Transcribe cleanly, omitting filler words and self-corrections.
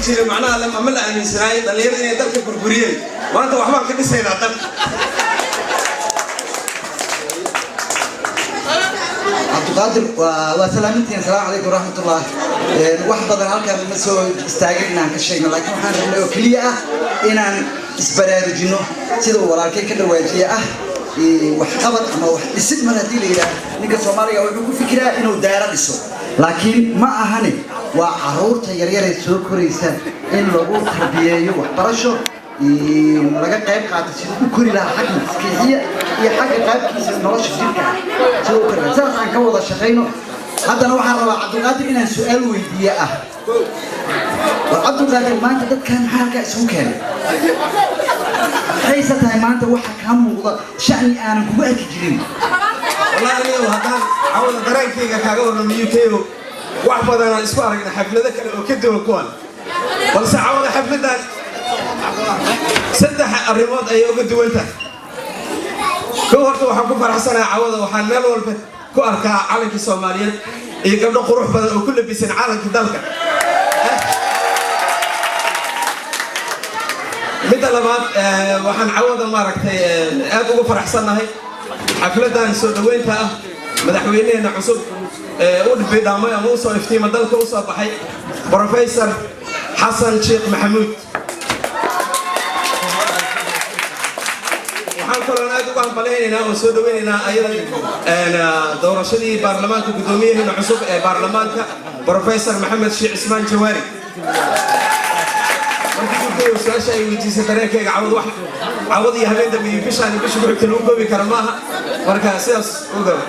Jiray macnaha ama la aaminsanaayay dhallinyarada inay dalka burburiyeen. Maanta waxbaan ka dhisaynaa dalka. Cabdiqaadir, waa salaamintiin. Asalaamu calaykum waraxmatullah. Wax badan halkaan ma soo istaagin inaan ka sheegno, laakiin waxaan rabnay oo keliya ah inaan isbaraarujino sida uu walaalkay ka dhawaajiye ah waxqabad ama wax dhisid. Mar haddii la yidhaah, ninka Soomaaliga wuxuu ku fikiraa inuu daaro dhiso, laakiin ma ahane, waa caruurta yaryaree soo koraysa in lagu tarbiyeeyo waxbarasho, laga qayb qaato siduu u kori lahaa xagga maskixiya iyo xagga qaabkiisa nolosha jirka ah siduu u kori lahaa. Sidaas aan ka wada shaqayno. Haddana waxaan rabaa Cabdulqaadir inaan su-aal weydiiye ah. War Cabdulqaadir, maanta dadkan maxaa halkaa isugu keenay? Maxayse tahay maanta waxa kaa muuqda sha'ni aanan kugu arki jirin? Wallahi anigu haddaan cawada dareenkayga kaaga warramo, UK, wax badanaan isku aragna xaflado kale oo ka duwan kuwan, balse cawada xafladan saddex arrimood ayay uga duwan tahay. Kow, horta waxaan ku faraxsanahay cawada waxaan meel walba ku arkaa calanka Soomaaliyeed iyo gabdho qurux badan oo ku labisan calanka dalka. Midda labaad, waxaan cawada maaragtay aad ugu faraxsannahay xafladan soo dhoweynta ah madaxweynaheena cusub ee u bidhaamay ama usoo iftiima dalka usoo baxay, Professor Xasan Sheekh Maxamuud. Waxaan kaloon aad ugu hambalaynaynaa oo soo dhaweynaynaa ayada doorashadii baarlamaanka guddoomiyaheena cusub ee baarlamaanka, Professor Maxamed Sheekh Cismaan Jawaari. Markii ugu su-aasha ay weydiisay, dareenkayga cawad wax cawad iyo habeen dambe iyo bishaan iyo bisha ku xigta lagu koobi kara maaha. Marka sidaas u gabo.